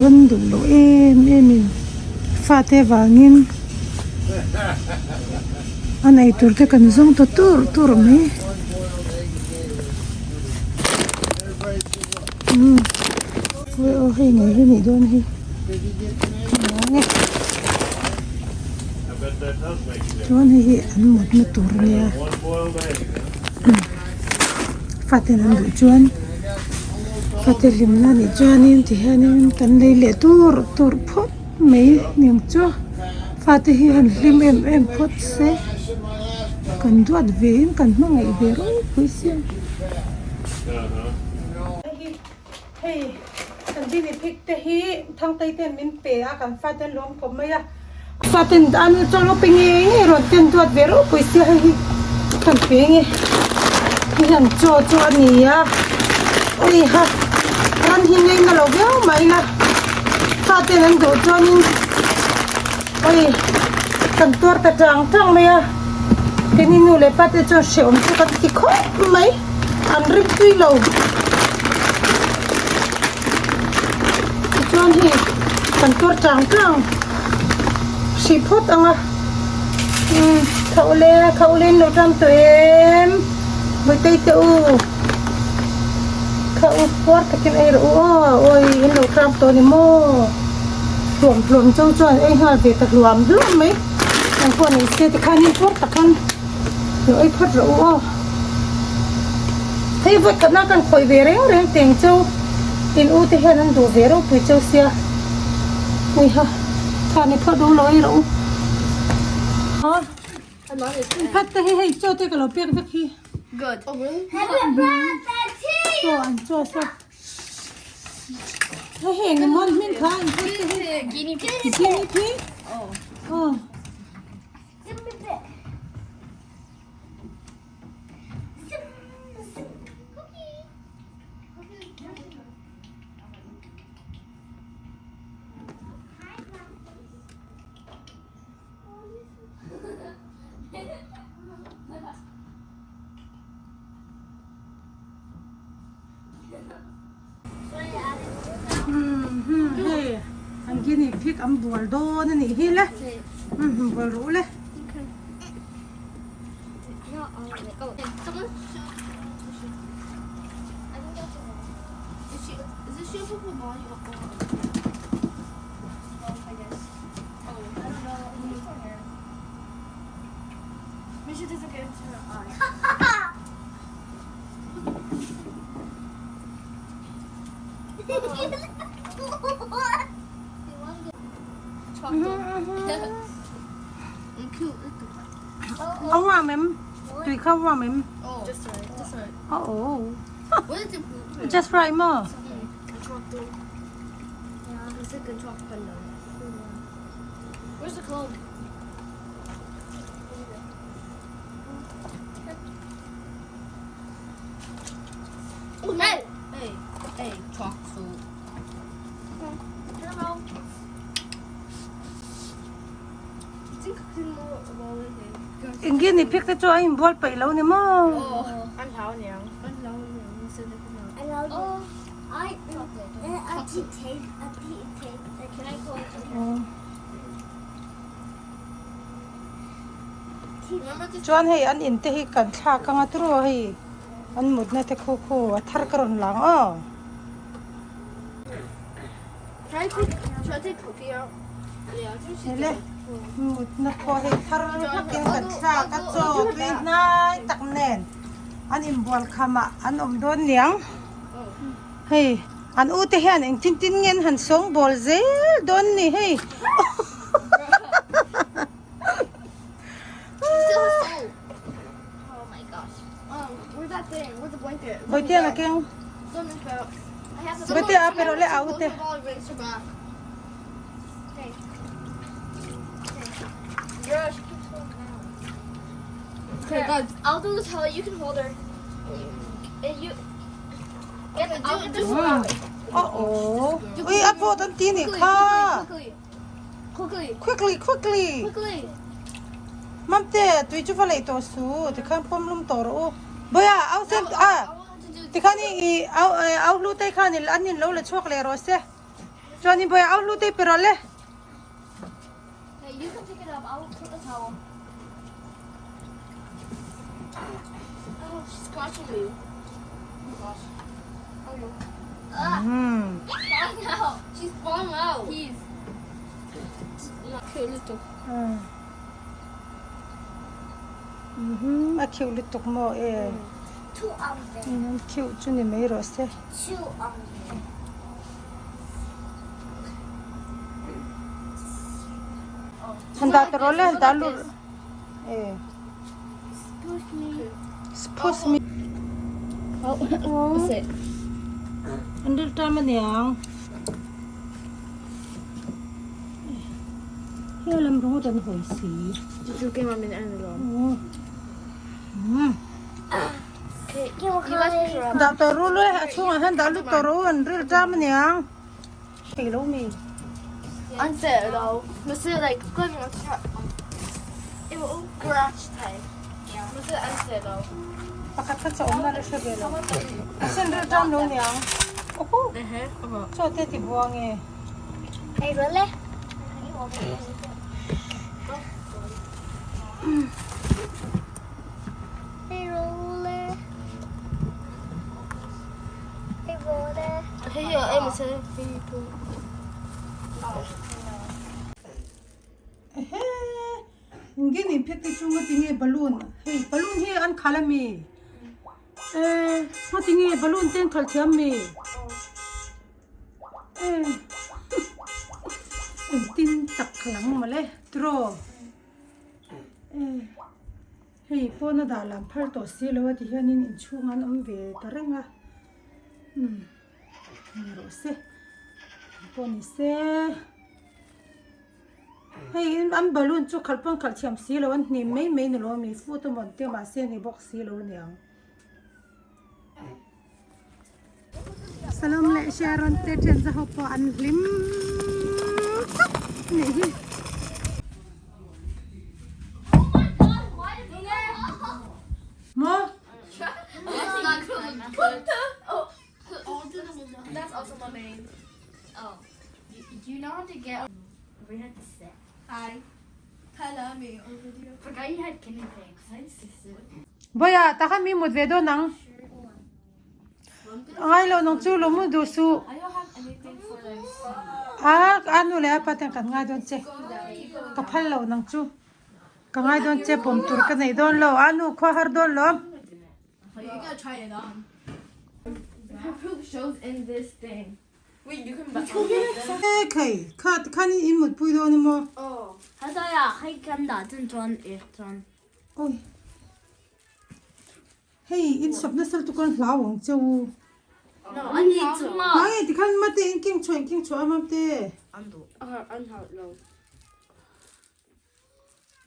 Rawn duh loh em em in fate vangin an eitur te kan zawng ta tur tur mai. Umm aw hei ngei hi nih dawn hi nia nge chuan hei hi an mutna tur a nia fate an duh chuan. Fate hlimna nih chuanin tihianin kan lei leh tur tur phawt mai ning chu fate hi han hlim em em phawt se kan duat ve in kan hmangaih ve ropui sia. Hei kan guinea pig te hi thangtei ten min pe a kan fate an lawm khawp mai a faten an chaw lo pe ngei ngei rawn ten duat ve ropui sia hei hi kan pe nge hei hian chaw chu a ni a ui ha ran hi ngaina lo viau mai la faten an duh chuanin ui kan tuar ta tang tang mai a keini nu leh pa te chuan hrehawm chu kan ti khawp mai an rim tui lo tichuan hei kan tuar tang tang hrih phawt ang a umm khauh le khauh le in lo tan tawh em bawitei te u khauh u puar takin ei rawh u aw awi in lo tan tawh a ni maw hluam hluam chau chuan ei nghal ve ta hluam hluam mai ang pawh ni se tikhanin puar takin lo ei phawt rawh u aw. Hei vawi khatna kan khawih ve reng reng teng cheu in u te hian an duh ve ropui cheu sia uiha tha ni phawt ru lo ei rawh u phat te hi hei chaw te ka lo pek vek hi chaw an chaw sa hei heng emaw an hming kha an phat te hi guinea pig oh. Hei an guinea pig an bual dawn a nih hi le bual rawh u le. A warm em? Tui kha warm em? Oh. Just right maw? Eng ni phek te chu a inbual peih lo ni maw? Chuan hei an in te hi kan thlak anga turu hei an mutna te khu khu a thar ka rawn lang aw. Hele mutna pawh hei thar hlakin kan thlak a chaw tui hnai tak nen an inbual khamah an awm dawn niang hei an u te hian engtin tin nge an han sawngbawl zel dawn ni hei. Bawihtea a keng. Bawihtea a pe rawh le au te. Okay, guys, I'll do the towel. You can hold her. And you get the, I'll get the Oh oh. Ui, a pawh an ti nih kha. Quickly. Quickly, quickly. Quickly. Mamte, tui chu va lei tawh su. Tikhan pawm lum tawh rawh u. Bawia, au sem a. Tikhan i au au hlu te khan an in lo la chhuak leh rawh se. Chuanin bawiah au hlu te i pe rawh le. Okay, you can pick it up. I'll put the towel. Oh, she's scratching me. Oh my gosh. Oh no. Ah, falling out. She's falling out. He's cute little. A cute lutuk maw e. Cute chu ni mai rawh se. Han dah ta rawh le, dah lut e. Excuse me. An ril tam aniang. He lam rawng dan hawi si. Dah tawh ru le, a chhungah hian dah lut tawh rawh u, an ril ṭam aniang. Thei lo mi. An seh lo. Mase like garage type. Mase an seh lo. Pakhat kha chaw awmna la hre ve lo. A sen ril ṭam lo aniang. Oho. Chaw te ti buang e. Ei rawh le. Ehe engin in phek te chu nga tinge balloon hei balloon hi an khal ami eh nga tinge balloon te an khal thiam mi eh engtin tak lang mawle tiraw eh. Hei pawn a dah lam phar tawh si lo a ti hianin inchhung an awm ve ta reng a umm ni rawh se pawh ni se hei an balloon chu khalh pawn khalh thiam si lo an hnim mai mai ni lo ami foot a mawn te mahse ni bawk si lo aniang. Salom leh Sharon te thian za ho pawh an hlim tak anih hi. Maw? Bawia takhan mi mut ve dawn ang. A ngai lo nang chu lo mu duh suh. A a nu leh a pa ten kan ngai dawn che. Ka phal lo nang chu. Ka ngai dawn che pawm tur ka nei dawn lo. A nu khua har dawn lo. Khei kha tikhan in mutpui dawn emaw. Oi. Hei in sawp nasa lutuk a hlau ang che u. Hmai tikhan mate in keng chhuah in keng chhuah a mate.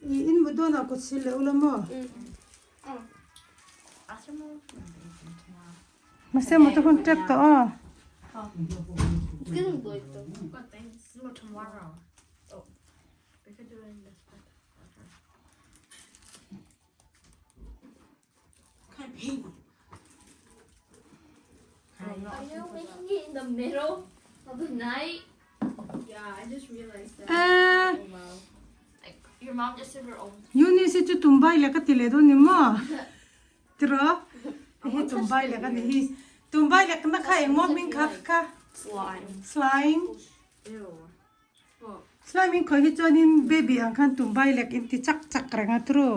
I in mut dawnah kut sil leh ula maw. Mahse mut a hun tep tawh aw. Are you making it in the middle of the night? Eh. Your mom just said her own. Eunice hi chu tumbai leh ka ti leh dawn ni maw? Tiraw? Hei hi tumbai leh ka ni hi. Tumbai leh na kha engmaw hming kha kha? Slime. Slime. Slime in khawih hi chuanin baby ang khan tumbai lek in ti chak chak reng a tru.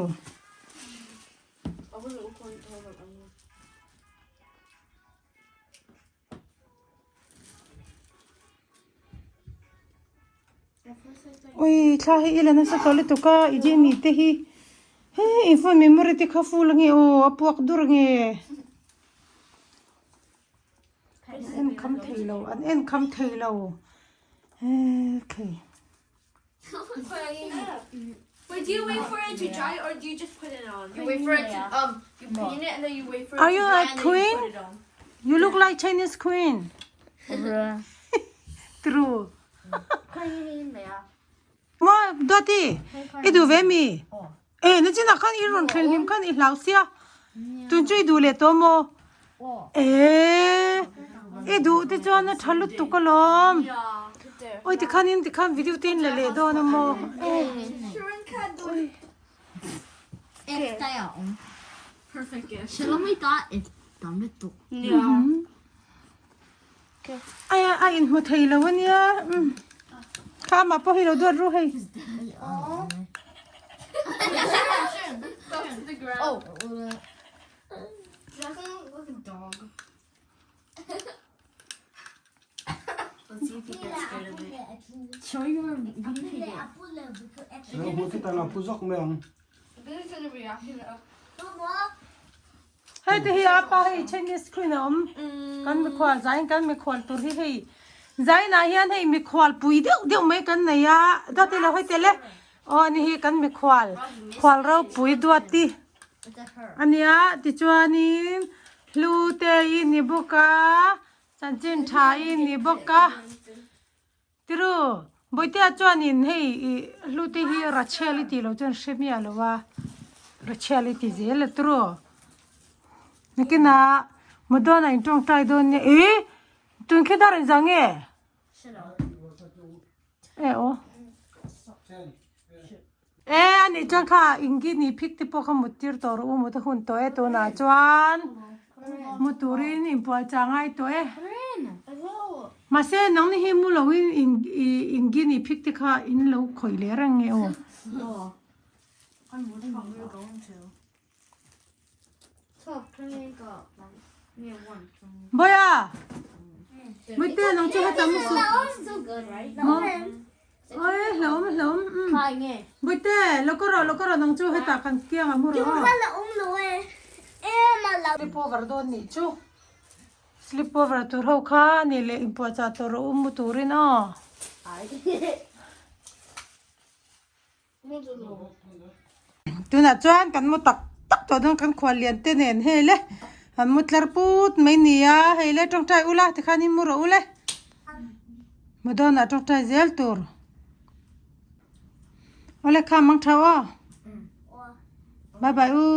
Ui thla hi i la nasa tawh lutuk a i Jenny te hi he in phone memory te kha full ange aw a puak dur ange. An en kham thei lo an en kham thei lo okay. Wait, do you wait for it to dry or do you just put it on? You wait for it to um you paint it and then you wait for it Are to you dry a and then queen? you put it on. You look like Chinese queen. True. Maw Duati i duh ve mi? Eh na chinah khan i rawn thlen hlim khan i hlau sia. Tun chu i duh leh tawh maw? Eh i duh te chuan a tha lutuk alawm. Oi tikhanin tikhan video te in la leh dawn a maw? Ai a inhmu thei lo a nia kha amah pawh hi lo duat ru hei. Hei te hi a pa hei Chinese screen a awm kan mikhual zain kan mikhual tur hi hei zainah hian hei mikhual pui deuh deuh mai kan nei a dawt ilo hei tel e aw ani hi kan mikhual khual ropui duati ania tichuanin hlu te i ni bawk a chanchin tha i ni bawk a. Tiru, Bawitea chuanin hei ih hlute hi Rachel i tih loh chuan hre miah lo a, Rachel i ti zel a tiru. Nakinah Madonna in tawngtai dawn nia, ih tun khi dar engzah nge? E aw. E anih chuan kha ingini phik te pawh kha mut tir tawh rawh u mut a hun tawh e tunah chuan mu turin inpuah chah ngai tawh e mahse nangni hi mu loin ingini phik te kha in lo khawih leh reng nge aw. Boya! Muite nang chu heta mu suh. Oi, hlawm hlawm. Muite, lokoro lokoro nang chu heta kan kiang a mu rawh. Sleep over dawn nih chu. Sleep over tur ho kha ni leh inpuahchah tawh rawh u mu turin aw. Tunah chuan kan mu tak tak tawh dawn kan khual lian te nen hei le an mu tlar put mai ni a hei le tawngtai ula tikhan in mu rawh ule mu dawnah tawngtai zel tur awle kha mang tha aw bye bye u.